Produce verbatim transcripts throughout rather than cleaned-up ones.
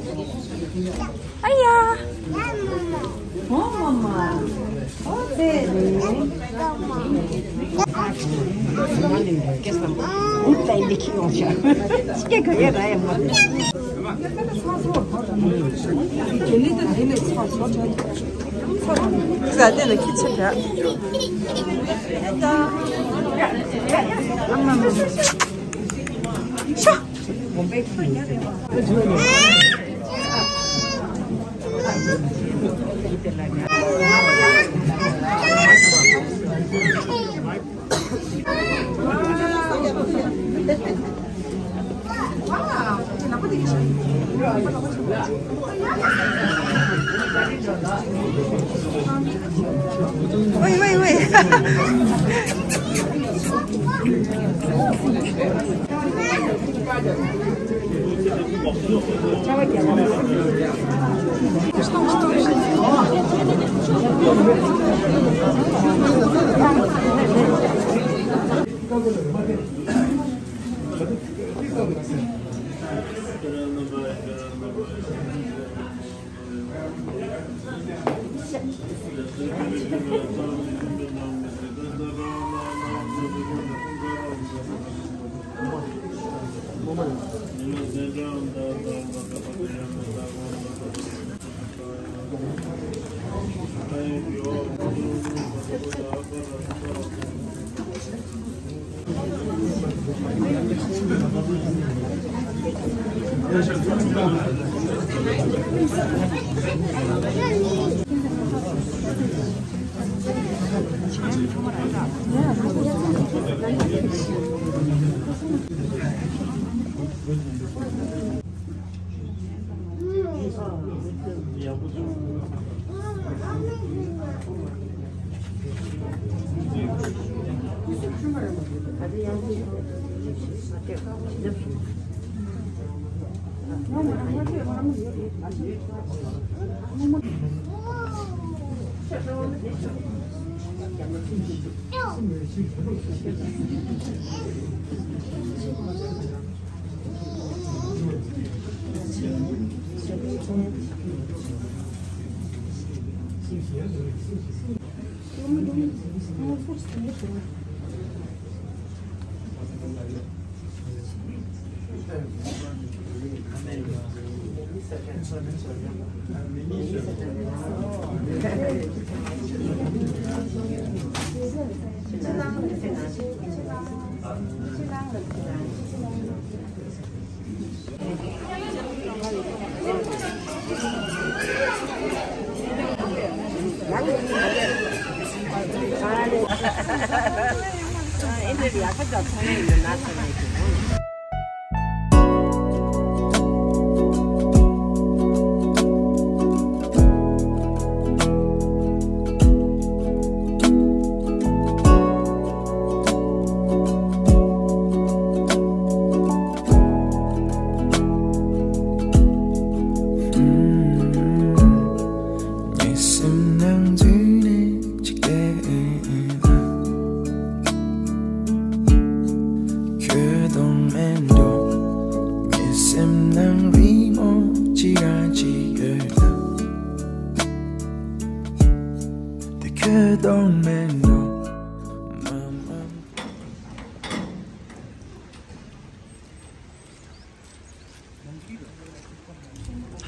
ཨ་ཡ། ཨོ་མ་མ། ཨོ་ཙེ་རེད། ཨུ་ཙེ་འདི་ཁྱི་ཡོང་ཤག་ཅི་ག་ཡ་ར་ཡ་མ། ཟ་དེ་ལ་ཁྱི་ཆེ་འདྲ། ཨ་མ་མ་མ། ཤ།喂喂喂。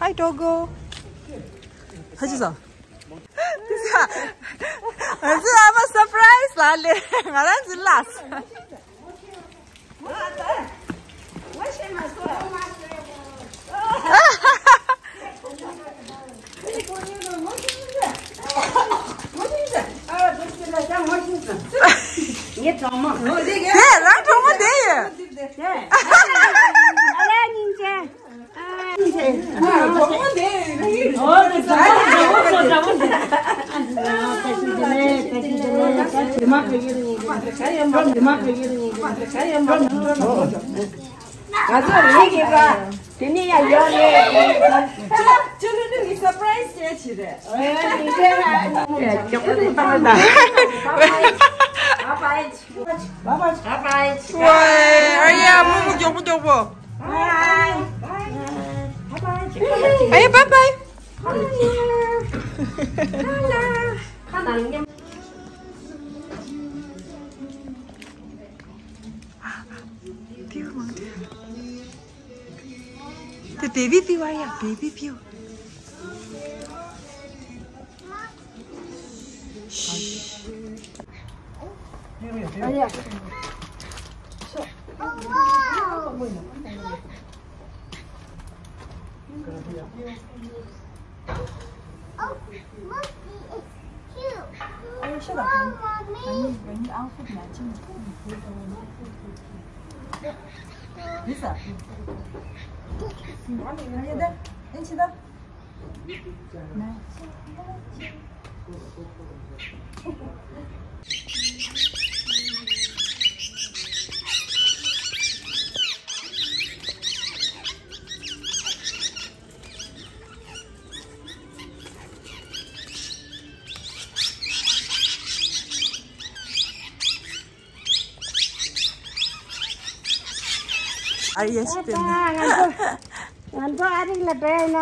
Hi, doggo. Hi, Jisa. This is a, this is a surprise, lale. Ngara zilas. ངའི་གྲོགས་མོ། དེ་རང་གྲོགས་མོ་དེ་ཡིན། ཨ་ལས་སྙིང་རྗེ། ང་ཚོ་རིག་གི་པ། དེ་ནས་ཡང་ཡོང་ནས། ཅོ་ལུ་ནི་སར་པ་རའི་སི་བྱས་བྱས་རེད། ཝེ། ཨ་ཡ། མོ་མོ་མགྱོགས་པོ་མགྱོགས་པོ། Bye. Bye. Bye. Bye bye. Baby view. Oh, look, it's cute. Oh, shut up. I need, I need outfit matching. Lisa. Are you there? Into the. ཨ་ཡེ་ཤི་ཏེ། ང་ཚོ་ང་ཚོ་ཨ་རིག་ལ་འགྲོ་ཡིན་ན།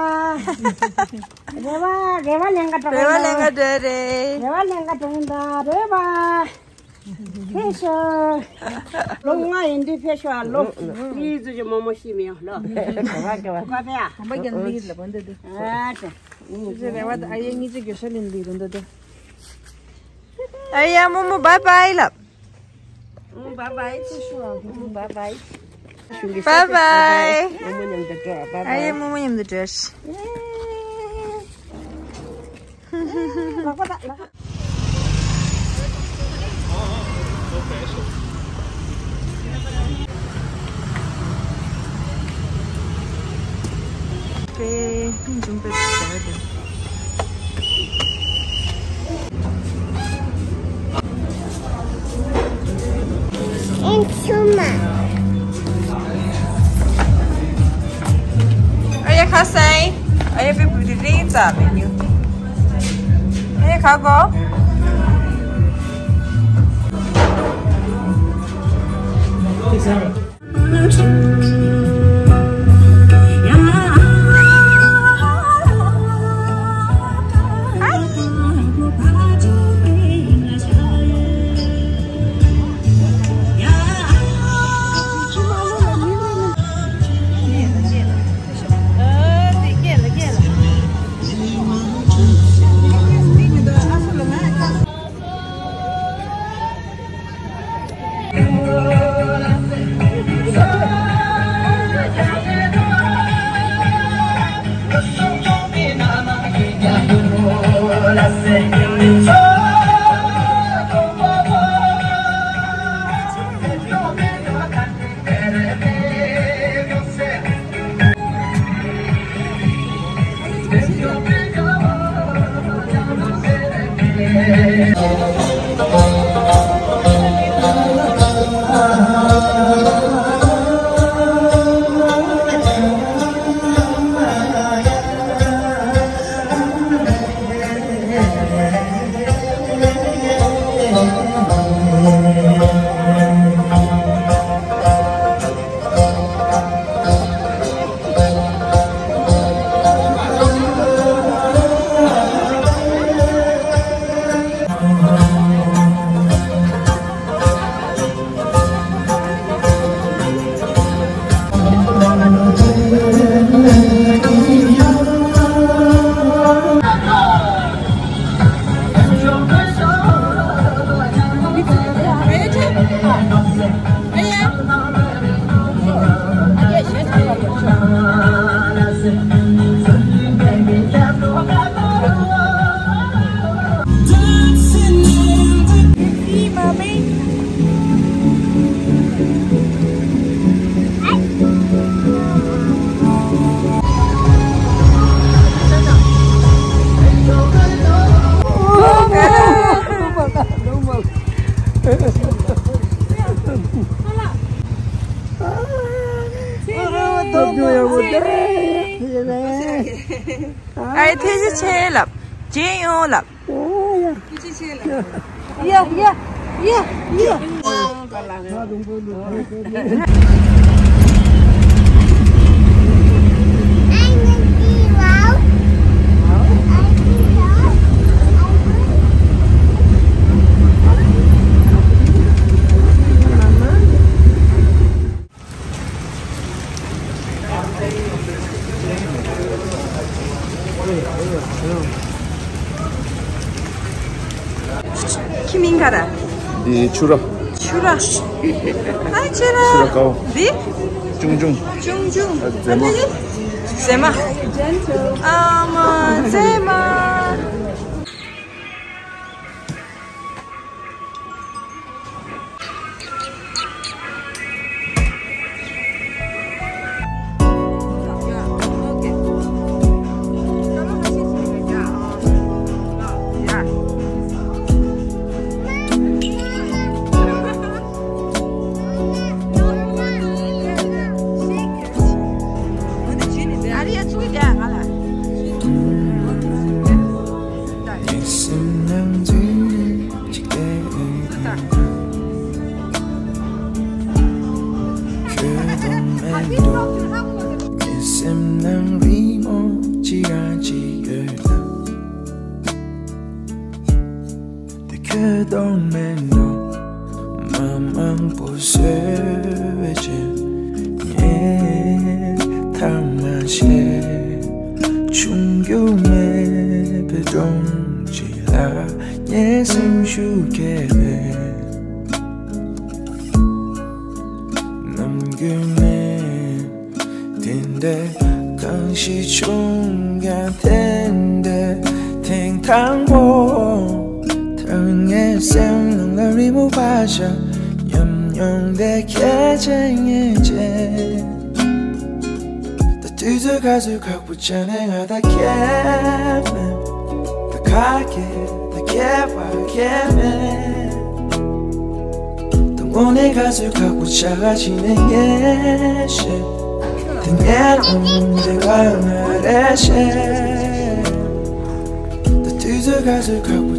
རེ་བ་རེ་བ་ལེན་ག་འགྲོ་རེ་བ་ལེན་ག་འགྲོ་རེད། རེ་བ་ལེན་ག་འགྲོ་ཡིན་ད་རེ་བ། ཕེབས་ཤོག་ལོ་ལྔ་ཡིན་དུས་ཕེབས་ཤོག་ལོ་གཉིས་ཙམ་གྱི་རྨོ་མོ་ཤི་མི་ཡོང་ལོ། ག་བ་ག་བ། ག་བ་ཡ། གོམ་པ་རྒྱག་ནི་ལ་བ་འདི་འདི། ཨ་ཙི། ཅི་ཅི་རེ་བ་ད་ཨ་ཡེ་གཉིས་ཅི་གྱོད་ཤ་ལིན་ལི་རུ་འདི་འདི། ཨ་ཡ་རྨོ་མོ་བའི་བའི་ལབ། ཨུ་བའི་བའི་ཅི་ཤོག་ཨུ་བའི་བའི། བའི་བའི། རྨོ་མོ་མཉམ་དུ་འགྲོ། བའི་བའི། ཨ་ཡེ་རྨོ་མོ་མཉམ་དུ་འགྲོ། ལག་པ་ད་ལག་པ། ཨ་ཡེ་ཁ་སང་ཨ་ཡེ་པི་པི་དེ་རིང་ཙམ་མེད་ཉུ། ཨ་ཡེ་ཁ་གོ། ཨའི་ཐེ་ཇི་ཆེ་ལབ། ཇེ་ཡོང་ལབ། ཡ་ཡ་ཡ་ཡ། ཁྱི་མིང་ག་ར། འདི་ཆུ་ར། ཆུ་ར། ཧ་ཆུ་ར། ཆུ་ར་ཀའོ། འདི། ཅུང་ཅུང་། ཅུང་ཅུང་། ཨ་མཛེས་མ། མཛེས་མ། ཨ་མ་མཛེས་མ། ཁྱོད་དང་མེད་འགྲོ། ངའི་སེམས་ནང་རི་མོ་ཅི་རང་ཅི་ཡོད་ན། དེ་ཁྱོད་དང་མེད་འགྲོ། མ་མང་པོ་བཟོས་པའི་རྗེས་ངས་ཐ་མ་བྱས། ཆུང་རྒྱུ་མེད་པའི་སྒྲོམ་གཅིག་ལ་ངའི་སེམས་ཤུགས་སྐྱེས་པས། ནམ་རྒྱུན་ནས་དེ་འདྲའི་གང་ཞིག་བྱུང་ཡང་དེ་འདྲའི་ཐེངས་དང་པོ། ད་ངའི་སེམས་ནང་ལ་རི་མོ་བཞག་ཉམས་མྱོང་དེ་ཁྱེད་ཅན་ངེས་ཅན། ད་དུས་ཚོད་ག་ཚོད་ཁག་པོ་བྱས་ནས་ང་ད་ཁྱེད་མེད། ད་ཁ་སྐད་ད་སྐྱེས་པ་ཁྱེད་མེད། ད་དངོས་གནས་ག་ཚོད་ཁག་པོ་བྱ་ག་ཕྱིན་ནས་ངས་ཤེས། ད་ངའི་ནང་འདྲེ་བ་ང་རེ་ཤེས། ད་དུས་ཚོད་ག་ཚོད་ཁག་པོ།